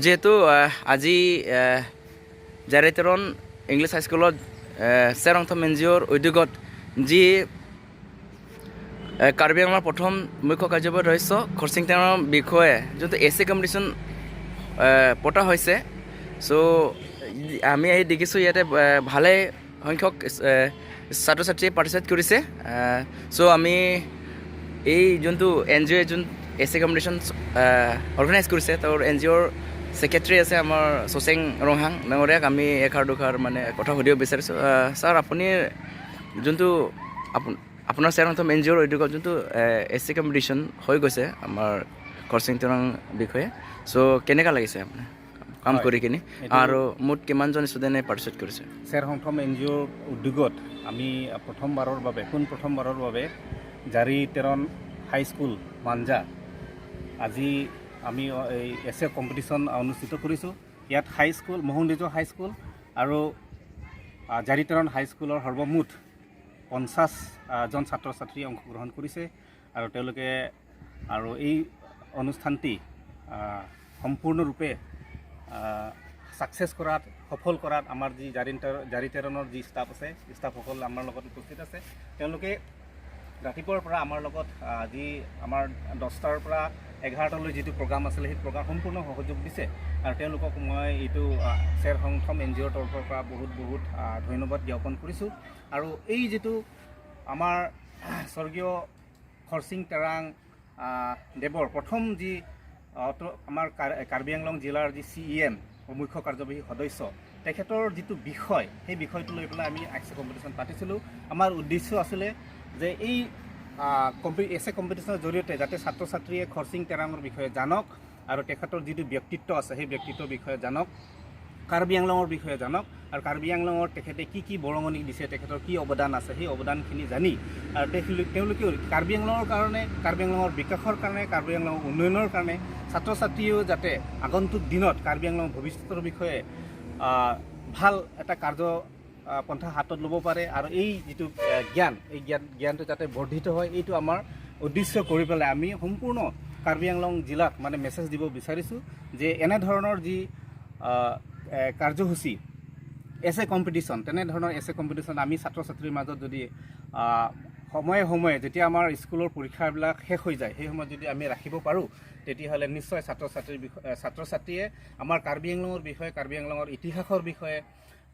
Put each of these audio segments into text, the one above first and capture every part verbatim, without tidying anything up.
যিহেতু আহ, আজি আহ, জাৰি তেৰণ ইংলিছ হাইস্কুলত আহ, চেৰ হংথম এন জি অ'ৰ উদ্যোগত যি আহ, কাৰ্বি আংলঙৰ প্ৰথম মুখ্য কাৰ্যবাহী সদস্য খৰচিং টেঙৰ বিষয়ে যোনটো এছে কম্পিটিশ্যন পতা হৈছে। চ' আমি আহি দেখিছোঁ ইয়াতে আহ, ভালে সংখ্যক এহ, ছাত্ৰ ছাত্ৰীয়ে পাৰ্টিচিপেট কৰিছে। চ' আমি এই যোনটো এন জি অ'য়ে যোন এছে কম্পিটিশ্যন অৰ্গেনাইজ কৰিছে, তেওঁৰ এন জি অ'ৰ ছেক্ৰেটাৰী আছে আমাৰ চচেং ৰংহাং ডাঙৰীয়াক আমি এষাৰ দুষাৰ মানে কথা সুধিব বিচাৰিছোঁ। আহ, ছাৰ, আপুনি যোনটো আপোন আপোনাৰ চেৰ হংথম এন জি অ'ৰ উদ্যোগত যোনটো এছে কম্পিটিশ্যন হৈ গৈছে আমাৰ খৰচিং টেঙৰ বিষয়ে, চ' কেনেকা লাগিছে আপোনাৰ কাম হয়। কৰি কিনি? এইটো আৰু মুঠ কিমানজন ষ্টুডেণ্টে পাৰ্টিচিপেট কৰিছে? চেৰ হংথম এন জি অ'ৰ উদ্যোগত আমি প্ৰথমবাৰৰ বাবে, পোন প্ৰথমবাৰৰ বাবে জাৰি তেৰণ হাইস্কুল মাঞ্জা আজি আমি এই এছে কম্পিটিশ্যন অনুষ্ঠিত কৰিছোঁ। ইয়াত হাইস্কুল, মহংদেজো হাইস্কুল আৰু আহ, জাৰি তেৰণ হাইস্কুলৰ সৰ্বমুঠ পঞ্চাছ আহ, জন ছাত্ৰ ছাত্ৰীয়ে অংশগ্ৰহণ কৰিছে আৰু তেওঁলোকে আৰু এই অনুষ্ঠানটি আহ, সম্পূৰ্ণৰূপে ছাকচেছ কৰাত, সফল কৰাত আমাৰ যি জাৰি তেৰ- জাৰি তেৰণৰ যি ষ্টাফ আছে, ষ্টাফসকল আমাৰ লগত উপস্থিত আছে। তেওঁলোকে ৰাতিপুৱাৰ পৰা আমাৰ লগত আহ, যি আমাৰ দহটাৰ পৰা এঘাৰটালৈ যিটো প্ৰগ্ৰাম আছিলে, সেই প্ৰগ্ৰাম সম্পূৰ্ণ সহযোগ দিছে আৰু তেওঁলোকক মই এইটো আহ, চেৰ হংথম এন জি অ'ৰ তৰফৰ পৰা বহুত বহুত আহ, ধন্যবাদ জ্ঞাপন কৰিছোঁ। আৰু এই যিটো আমাৰ স্বৰ্গীয় খৰচিং টেঙ আহ, দেৱৰ প্ৰথম যি আহ, অট- আমাৰ কাৰ- কাৰ্বি আংলং জিলাৰ যি চি ই এম, মুখ্য কাৰ্যবাহী সদস্য, তেখেতৰ যিটো বিষয়, সেই বিষয়টো লৈ পেলাই আমি এছে কম্পিটিশ্যন পাতিছিলোঁ। আমাৰ উদ্দেশ্য আছিলে যে এই আহ, কম্পি এছে কম্পিটিশ্যনৰ জৰিয়তে যাতে ছাত্ৰ ছাত্ৰীয়ে খৰচিং টেঙৰ বিষয়ে জানক আৰু তেখেতৰ যিটো ব্যক্তিত্ব আছে, সেই ব্যক্তিত্বৰ বিষয়ে জানক, কাৰ্বি আংলঙৰ বিষয়ে জানক আৰু কাৰ্বি আংলঙৰ তেখেতে কি কি বৰঙণি দিছে, তেখেতৰ কি অৱদান আছে, সেই অৱদানখিনি জানি আৰু তেখেতলো- তেওঁলোকেও কাৰ্বি আংলঙৰ কাৰণে, কাৰ্বি আংলঙৰ বিকাশৰ কাৰণে, কাৰ্বি আংলঙৰ উন্নয়নৰ কাৰণে ছাত্ৰ ছাত্ৰীয়েও যাতে আগন্তুক দিনত কাৰ্বি আংলঙৰ ভৱিষ্যতৰ বিষয়ে আহ, ভাল এটা কাৰ্য আহ, পন্থা হাতত ল'ব পাৰে আৰু এই যিটো আহ, জ্ঞান, এই জ্ঞান জ্ঞানটো যাতে বৰ্ধিত হয়, এইটো আমাৰ উদ্দেশ্য কৰি পেলাই আমি সম্পূৰ্ণ কাৰ্বি আংলং জিলাক মানে মেছেজ দিব বিচাৰিছোঁ যে এনেধৰণৰ যি আহ, এ, কাৰ্যসূচী, এছে কম্পিটিশ্যন, তেনেধৰণৰ এছে কম্পিটিশ্যন আমি ছাত্ৰ ছাত্ৰীৰ মাজত যদি আহ, সময়ে সময়ে যেতিয়া আমাৰ স্কুলৰ পৰীক্ষাবিলাক শেষ হৈ যায়, সেই সময়ত যদি আমি ৰাখিব পাৰোঁ, তেতিয়াহ'লে নিশ্চয় ছাত্ৰ ছাত্ৰীৰ বিষয়ে, ছাত্ৰ ছাত্ৰীয়ে আমাৰ কাৰ্বি আংলঙৰ বিষয়ে, কাৰ্বি আংলঙৰ ইতিহাসৰ বিষয়ে,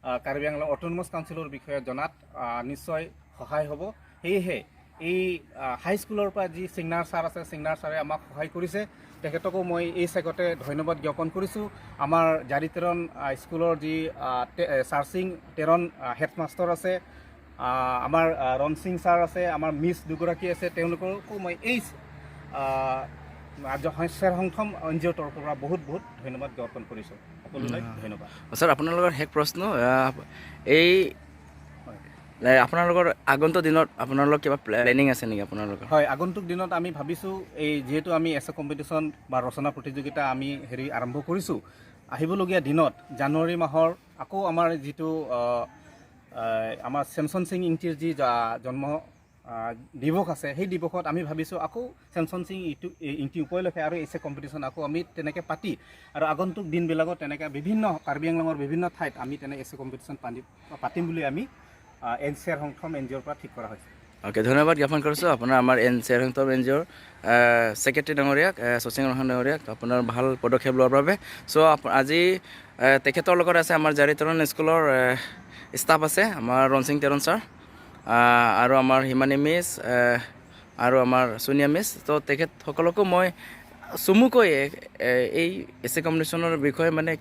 আহ, কাৰ্বি আংলং অট'নমাছ কাউন্সিলৰ বিষয়ে জনাত আহ, নিশ্চয় সহায় হ'ব। সেয়েহে এই আহ, হাইস্কুলৰ পৰা যি চিংনাৰ ছাৰ আছে, চিংনাৰ ছাৰে আমাক সহায় কৰিছে, তেখেতকো মই এই চেগতে ধন্যবাদ জ্ঞাপন কৰিছোঁ। আমাৰ জাৰি তেৰণ আহ, স্কুলৰ যি আহ, তে- এ, চাৰচিং তেৰণ আহ, হেডমাষ্টৰ আছে, আহ, আমাৰ আহ, ৰণ সিং ছাৰ আছে, আমাৰ মিছ দুগৰাকী আছে, তেওঁলোককো মই এই আহ, আজ চেৰ হংথম এন জি অ'ৰ তৰফৰ পৰা বহুত বহুত ধন্যবাদ জ্ঞাপন কৰিছোঁ। সকলোলৈ আহ। ধন্যবাদ। ছাৰ, আপোনালোকৰ শেষ প্ৰশ্ন, আহ, এই হয়। এ, আপোনালোকৰ আগন্তুক দিনত আপোনালোকৰ কিবা প্লেনিং আছে নেকি আপোনালোকৰ? হয়, আগন্তুক দিনত আমি ভাবিছোঁ, এই যিহেতু আমি এছে কম্পিটিশ্যন বা ৰচনা প্ৰতিযোগিতা আমি হেৰি আৰম্ভ কৰিছোঁ, আহিবলগীয়া দিনত জানুৱাৰী মাহৰ আকৌ আমাৰ যিটো আহ, আহ, আমাৰ ছেমছন সিং ইংতিৰ যি জা- জন্ম আহ, দিৱস আছে, সেই দিৱসত আমি ভাবিছোঁ আকৌ ছেমছন সিং ইটো- এই ইংতি উপলক্ষে আৰু এছে কম্পিটিশ্যন আকৌ আমি তেনেকৈ পাতি আৰু আগন্তুক দিনবিলাকত তেনেকৈ বিভিন্ন কাৰ্বি আংলঙৰ বিভিন্ন ঠাইত আমি তেনে এছে কম্পিটিশ্যন পাতি- পাতিম বুলি আমি আহ, এন চেৰ হংথম এন জি অ'ৰ পৰা ঠিক কৰা হৈছে। অ'কে, ধন্যবাদ জ্ঞাপন কৰিছোঁ আপোনাৰ আমাৰ এন চেৰ হংথম এন জি অ'ৰ ছেক্ৰেটাৰী ডাঙৰীয়াক, আহ, শচীন ৰংহাং ডাঙৰীয়াক, আপোনাৰ ভাল পদক্ষেপ লোৱাৰ বাবে। চ' আপ- আজি আহ, তেখেতৰ লগত আছে আমাৰ জাৰি তেৰণ স্কুলৰ আহ, ষ্টাফ আছে, আমাৰ ৰণ সিং তেৰণ ছাৰ, আহ, আৰু আমাৰ হিমানী মিছ, আহ, আৰু আমাৰ ছোনিয়া মিছ। তো তেখেতসকলকো মই চমুকৈ এ- এ- এই এছে কম্পিটিশ্যনৰ বিষয়ে মানে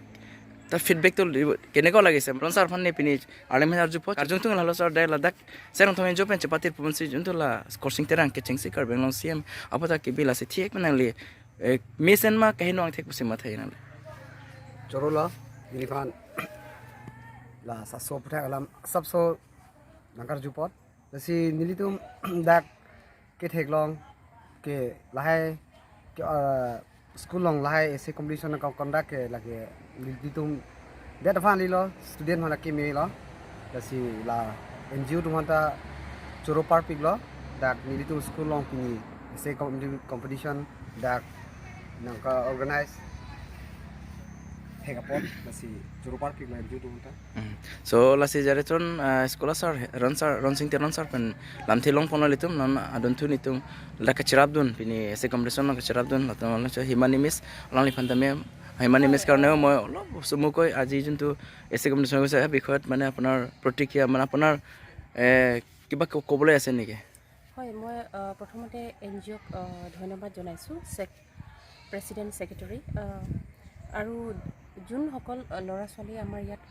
তাৰ ফিডবেকটো দিব, কেনেকুৱা লাগিছে? ৰণ ছাৰ, আপুনি পিনি আলেম arjupot arjungtung halo sar dai ladak serang thong enjo pen chepatir pupunsi juntu la Khorsing Terang kechengsi Karbi Anglong C M apota kebi lasi thik menang li, eh, mesen ma kahin wang thik pusi mathai nang li. Choro lo, neli aphan la saso puthak alam sapso nangkarjupot. Lasi nelitum dak ketheklong ke lahai ke, ah, school along lahai ese competition nangkok conduct ke lake nelitum det aphan lilo, student aphan lake melo. Lasi la N G O atum aphanta choro parpiklo, dak nelitum school along pini ese com- competition dak nangka organize. thek apot, lasi choro parpik lo N G O atum ta. Hmm. So lasi jaritron, ah, school asar, Ron sir, Ronsing Teron sir pen lamthe longponlo ilitum, non adunthu nelitum ladak kachirapdun, pini essay competition along kachirapdun, latum along cho Himani Miss, alangliphan tame, Himani Miss karne moi olop chomukoi aji juntu essay competition koise, বিষয়ত মানে আপোনাৰ প্ৰতিক্ৰিয়া, মানে আপোনাৰ, এ, কিবা ক-, ক'বলৈ আছে নেকি? হয়, মই, আহ, প্ৰথমতে এন জি অ'ক, আহ, ধন্যবাদ জনাইছোঁ, ছেক-, প্ৰেচিডেণ্ট, ছেক্ৰেটৰী, আহ, আৰু যোনসকল, আহ, ল'ৰা ছোৱালীয়ে আমাৰ ইয়াত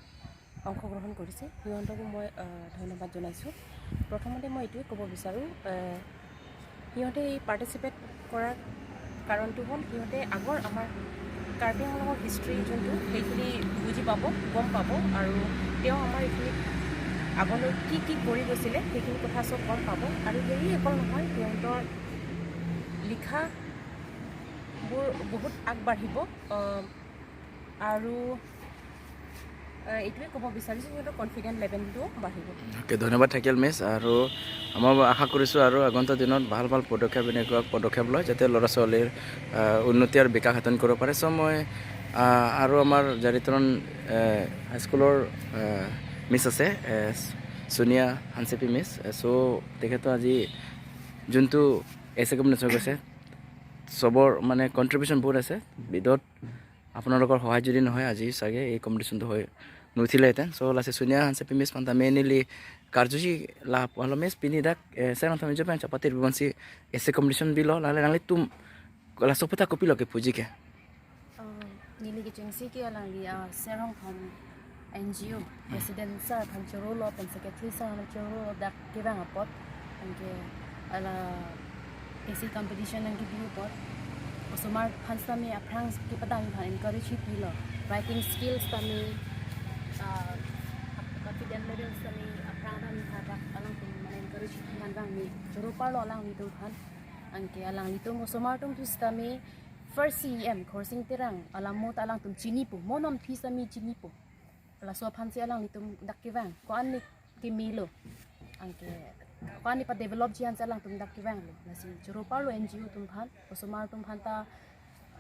অংশগ্ৰহণ কৰিছে, সিহঁতকো মই, আহ, ধন্যবাদ জনাইছোঁ। প্ৰথমতে মই এইটোৱে ক'ব বিচাৰোঁ, আহ, সিহঁতে এই পাৰ্টিচিপেট কৰাৰ কাৰণটো হ'ল, সিহঁতে আগৰ আমাৰ কাৰ্বি আংলঙৰ হিষ্ট্ৰী যোনটো, সেইখিনি বুজি পাব, গম পাব, আৰু তেওঁ আমাৰ এইখিনিত আগলৈ কি কি কৰি গৈছিলে, সেইখিনি কথা চব গম পাব। আৰু সেয়ে অকল নহয়, সিহঁতৰ লিখাবোৰ বহুত আগবাঢ়িব। আহ, আৰু, আহ, এইটোৱে ক'ব বিচাৰিছোঁ, সিহঁতৰ কনফিডেণ্ট লেভেলটো বাঢ়িব। অ'কে, ধন্যবাদ থাকিল মিছ। আৰু মই আশা কৰিছোঁ আৰু আগন্তুক দিনত ভাল ভাল পদক্ষেপ, এনেকুৱা পদক্ষেপ লয়, যাতে ল'ৰা ছোৱালীৰ, আহ, উন্নতি আৰু বিকাশ সাধন কৰিব পাৰে। চ' মই, আহ, আৰু আমাৰ জাৰিতৰণ, আহ, হাইস্কুলৰ, আহ, মিছ আছে, আহ, ছোনিয়া হানচেপি মিছ। আহ, চ' তেখেতৰ আজি যোনটো এছ এ কম্পিটিশ্যন গৈছে, চবৰ মানে কণ্ট্ৰিবিউশ্যন বহুত আছে। বিদত আপোনালোকৰ সহায় যদি নহয়, আজি চাগে এই কম্পিটিশ্যনটো হৈ নুঠিলেহেঁতেন। চ' lasi Sonia Hansepi Miss aphan tame neli karjuji la, hala Miss pini dak, eh, Serang Thamanju pen chapate ribonsi essay competition bilo, lale nanglitum laso aphuthak kopilo kepuji ke? Oh, neli kechengsi ke alangli, ah, Serang Tham N G O president sir aphan chorolo pen secretary sir aphan chorolo dak kevang apot, anke hala essay competition nangkebi apot osomar aphan sitame aphrang kepadam aphan encourage pilo, writing skills tame, ah, confident level tame aphrang dam aphan dak alangtum mane encourage pi aphan vangni choro parlo alanglitum aphan. Anke alanglitum osomar atum tu sitame first C E M Khorsing Terang alam mo ta alangtum chinipo, mo non aphi sitame chinipo. Laso aphansi alanglitum dak kevang, ko-an ne kemelo, anke ko-an ne padevelopji ansi alangtum dak kevanglo. Lasi choro parlo N G O atum aphan, osomar atum aphan ta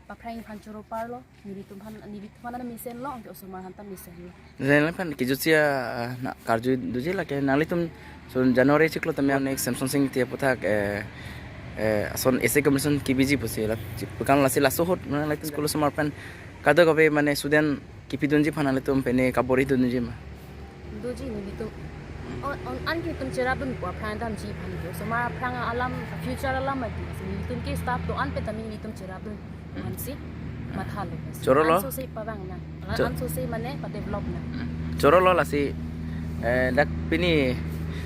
paphrang aphan choro parlo, nelitum aphan, nelitum aphan mesenlo, anke osomar aphan ta mesenlo. Jen aphan kijutsi, ah, na karju doji lake nanglitum, so January chiklo tame next Samson Sing Ingti aphuthak, eh, eh, ason essay competition kebiji pusi la, bukan lasi laso ahut, mane nanglitum school osomar pen kadokave mane student kepidunji aphan nanglitum pene kabor-i dunji ma? Doji nelitum. On, on, an nelitum cherapdunpo aphrang damji aphan ke. Osomar aphrang alam, future alam adi. Nelitum ke staff do-an pen tame nelitum cherapdun. Ansi mathalo. Chorolo? Ansose pavang nang. Cho- Ansose mane padevelop nang. Chorolo lasi, eh, dak pini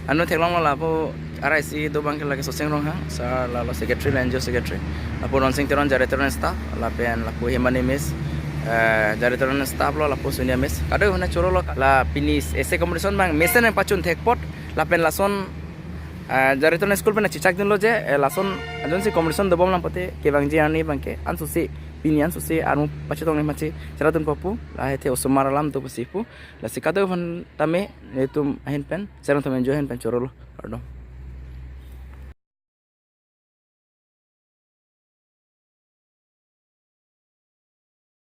anu theklonglo lapu R I C do abangke lake Soseng Ronghang, sir lalo secretary la N G O secretary. Lapu Ronsing Teron, Jaritron staff, lapen lapu Himani Miss, eh, Jaritron staff lo, lapu Sonia Miss. Kadokave aphan chorolo la pini essay competition abang mesen nangpachun thekpot, lapen lason, eh, Jaritron school pen chichak dunlo je, eh, lason ajonsi competition dobom lang pote kevangji arni abangke ansose, pini ansose armu pachetong ni machi cheradunpo pu, lahai the osomar alam do pusi pu, lasi kadokave aphan tame nelitum ahin pen, Serang Thamanju ahin pen chorolo, kardom.